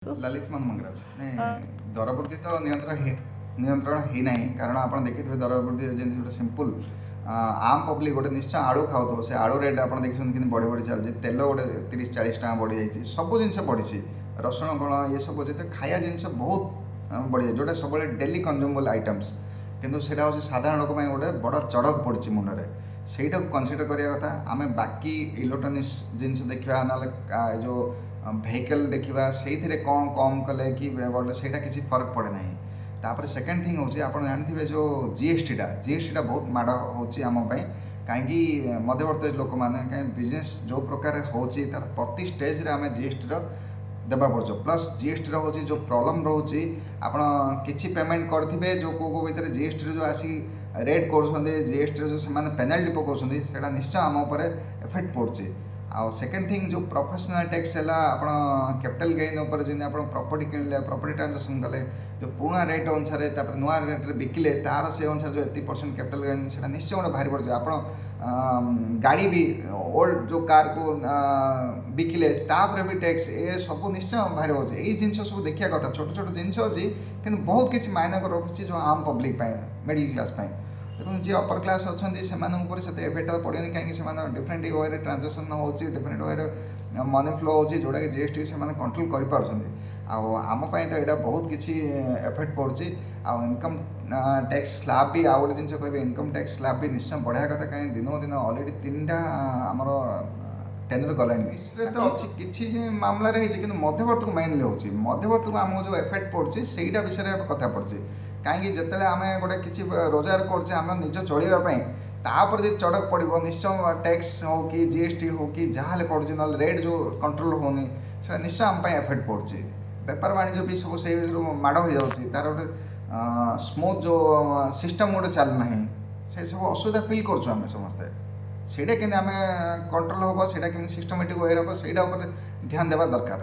ଲଲିତ ମୋହନ ମଙ୍ଗରାଜ। ନାଇଁ, ଦର ବୃଦ୍ଧି ତ ନିୟନ୍ତ୍ରଣ ହେଇନାହିଁ। କାରଣ ଆପଣ ଦେଖିଥିବେ, ଦର ବୃଦ୍ଧି ଯେମିତି ଗୋଟେ ସିମ୍ପଲ୍ ଆମ୍ ପବ୍ଲିକ୍ ଗୋଟେ ନିଶ୍ଚୟ ଆଳୁ ଖାଉଥିବ, ସେ ଆଳୁ ରେଟ୍ ଆପଣ ଦେଖିଛନ୍ତି କେମିତି ବଢ଼ି ବଢ଼ି ଚାଲିଛି। ତେଲ ଗୋଟେ 30-40 ଟଙ୍କା ବଢ଼ିଯାଇଛି। ସବୁ ଜିନିଷ ବଢ଼ିଛି। ରସୁଣ କ'ଣ, ଏସବୁ ଯେତେ ଖାଇବା ଜିନିଷ ବହୁତ ବଢ଼ିଯାଇଛି, ଯେଉଁଟା ସବୁବେଳେ ଡେଲି କନଜ୍ୟୁମେବଲ୍ ଆଇଟମ୍ସ। କିନ୍ତୁ ସେଇଟା ହେଉଛି ସାଧାରଣ ଲୋକ ପାଇଁ ଗୋଟେ ବଡ଼ ଚଡ଼କ ପଡ଼ିଛି ମୁଣ୍ଡରେ। ସେଇଟାକୁ କନସିଡ଼ର କରିବା କଥା। ଆମେ ବାକି ଇଲେକ୍ଟ୍ରୋନିକ୍ସ ଜିନିଷ ଦେଖିବା, ନହେଲେ ଏ ଯେଉଁ ଭେହିକଲ୍ ଦେଖିବା, ସେଇଥିରେ କ'ଣ କମ୍ କଲେ କି ବଢ଼ିଲେ ସେଇଟା କିଛି ଫରକ ପଡ଼େ ନାହିଁ। ତାପରେ ସେକେଣ୍ଡ ଥିଙ୍ଗ ହେଉଛି, ଆପଣ ଜାଣିଥିବେ ଯେଉଁ ଜିଏସ୍ଟିଟା ବହୁତ ମାଡ଼ ହେଉଛି ଆମ ପାଇଁ। କାହିଁକି ମଧ୍ୟବର୍ତ୍ତୀ ଲୋକମାନେ, କାହିଁକି ବିଜନେସ୍ ଯେଉଁ ପ୍ରକାର ହେଉଛି, ତାର ପ୍ରତି ଷ୍ଟେଜ୍ରେ ଆମେ ଜିଏସ୍ଟିର ଦେବା ପଡ଼ୁଛି। ପ୍ଲସ୍ ଜିଏସ୍ଟିର ହେଉଛି ଯେଉଁ ପ୍ରୋବ୍ଲେମ୍ ରହୁଛି, ଆପଣ କିଛି ପେମେଣ୍ଟ କରିଥିବେ, ଯେଉଁ କେଉଁ କେଉଁ ଭିତରେ ଜିଏସ୍ଟିର ଯେଉଁ ଆସି ରେଟ୍ କରୁଛନ୍ତି, ଜିଏସ୍ଟିର ଯେଉଁ ସେମାନେ ପେନାଲ୍ଟି ପକାଉଛନ୍ତି, ସେଇଟା ନିଶ୍ଚୟ ଆମ ଉପରେ ଏଫେକ୍ଟ ପଡ଼ୁଛି। ଆଉ ସେକେଣ୍ଡ ଥିଙ୍ଗ ଯେଉଁ ପ୍ରଫେସନାଲ୍ ଟ୍ୟାକ୍ସ ହେଲା, ଆପଣ କ୍ୟାପିଟାଲ୍ ଗେନ୍ ଉପରେ, ଯେମିତି ଆପଣ ପ୍ରପର୍ଟି କିଣିଲେ, ପ୍ରପର୍ଟି ଟ୍ରାଞ୍ଜାକ୍ସନ୍ କଲେ, ଯେଉଁ ପୁରୁଣା ରେଟ୍ ଅନୁସାରେ ତାପରେ ନୂଆ ରେଟ୍ରେ ବିକିଲେ, ତାର ସେ ଅନୁସାରେ ଯେଉଁ ଏତିକି ପରସେଣ୍ଟ କ୍ୟାପିଟାଲ୍ ଗେନ୍, ସେଇଟା ନିଶ୍ଚୟ ଗୋଟେ ଭାରି ପଡ଼ୁଛି। ଆପଣ ଗାଡ଼ି ବି ଓଲ୍ଡ ଯେଉଁ କାର୍କୁ ବିକିଲେ, ତାପରେ ବି ଟ୍ୟାକ୍ସ, ଏ ସବୁ ନିଶ୍ଚୟ ଭାରି ହେଉଛି। ଏଇ ଜିନିଷ ସବୁ ଦେଖିବା କଥା। ଛୋଟ ଛୋଟ ଜିନିଷ ଅଛି, କିନ୍ତୁ ବହୁତ କିଛି ମାଇନା ରଖୁଛି ଯେଉଁ ଆମ୍ ପବ୍ଲିକ୍ ପାଇଁ, ମିଡ଼ିଲ୍ କ୍ଲାସ୍ ପାଇଁ। ଦେଖନ୍ତୁ, ଯିଏ ଅପର କ୍ଲାସ୍ ଅଛନ୍ତି, ସେମାନଙ୍କ ଉପରେ ସେତେ ଏଫେକ୍ଟ ପଡ଼ିବନି। କାହିଁକି ସେମାନେ ଡିଫରେଣ୍ଟ ୱେରେ ଟ୍ରାଞ୍ଜାକ୍ସନ୍ ହେଉଛି, ଡିଫରେଣ୍ଟ ୱେରେ ମନି ଫ୍ଲୋ ହେଉଛି, ଯେଉଁଟାକି ଜିଏସ୍ଟି ସେମାନେ କଣ୍ଟ୍ରୋଲ୍ କରିପାରୁଛନ୍ତି। ଆଉ ଆମ ପାଇଁ ତ ଏଇଟା ବହୁତ କିଛି ଏଫେକ୍ଟ ପଡ଼ୁଛି। ଆଉ ଇନକମ୍ ଟ୍ୟାକ୍ସ ସ୍ଲାବ୍ ବି, ଆଉ ଗୋଟେ ଜିନିଷ କହିବେ, ଇନକମ୍ ଟ୍ୟାକ୍ସ ସ୍ଲାବ୍ ବି ନିଶ୍ଚୟ ବଢ଼ିବା କଥା। କାହିଁକି ଦିନକୁ ଦିନ ଅଲରେଡ଼ି ତିନିଟା ଆମର ଟେନର୍ ଗଲାଣି। ସେ ତ ଅଛି, କିଛି ମାମଲାରେ ହେଇଛି, କିନ୍ତୁ ମଧ୍ୟବର୍ତ୍ତୀକୁ ମେନଲି ହେଉଛି, ମଧ୍ୟବର୍ତ୍ତୀକୁ ଆମକୁ ଯେଉଁ ଏଫେକ୍ଟ ପଡ଼ୁଛି, ସେଇଟା ବିଷୟରେ କଥା ପଡ଼ୁଛି। କାହିଁକି ଯେତେବେଳେ ଆମେ ଗୋଟେ କିଛି ରୋଜଗାର କରୁଛେ ଆମ ନିଜ ଚଳିବା ପାଇଁ, ତାପରେ ଯଦି ଚଡ଼କ ପଡ଼ିବ, ନିଶ୍ଚୟ ଟ୍ୟାକ୍ସ ହଉ କି ଜିଏସ୍ଟି ହଉ କି ଯାହା ହେଲେ ପଡ଼ୁଛି, ନହେଲେ ରେଟ୍ ଯେଉଁ କଣ୍ଟ୍ରୋଲ୍ ହେଉନି, ସେଇଟା ନିଶ୍ଚୟ ଆମ ପାଇଁ ଏଫେକ୍ଟ ପଡ଼ୁଛି। ବେପାର ବାଣିଜ୍ୟ ବି ସବୁ ସେଇ ଭିତରୁ ମାଡ଼ ହେଇଯାଉଛି। ତାର ଗୋଟେ ସ୍ମୁଥ୍ ଯେଉଁ ସିଷ୍ଟମ୍ ଗୋଟେ ଚାଲୁନାହିଁ, ସେ ସବୁ ଅସୁବିଧା ଫିଲ୍ କରୁଛୁ ଆମେ ସମସ୍ତେ। ସେଇଟା କେମିତି ଆମେ କଣ୍ଟ୍ରୋଲ୍ ହେବ, ସେଇଟା କେମିତି ସିଷ୍ଟମେଟିକ୍ ୱେରେ ହେବ, ସେଇଟା ଉପରେ ଧ୍ୟାନ ଦେବା ଦରକାର।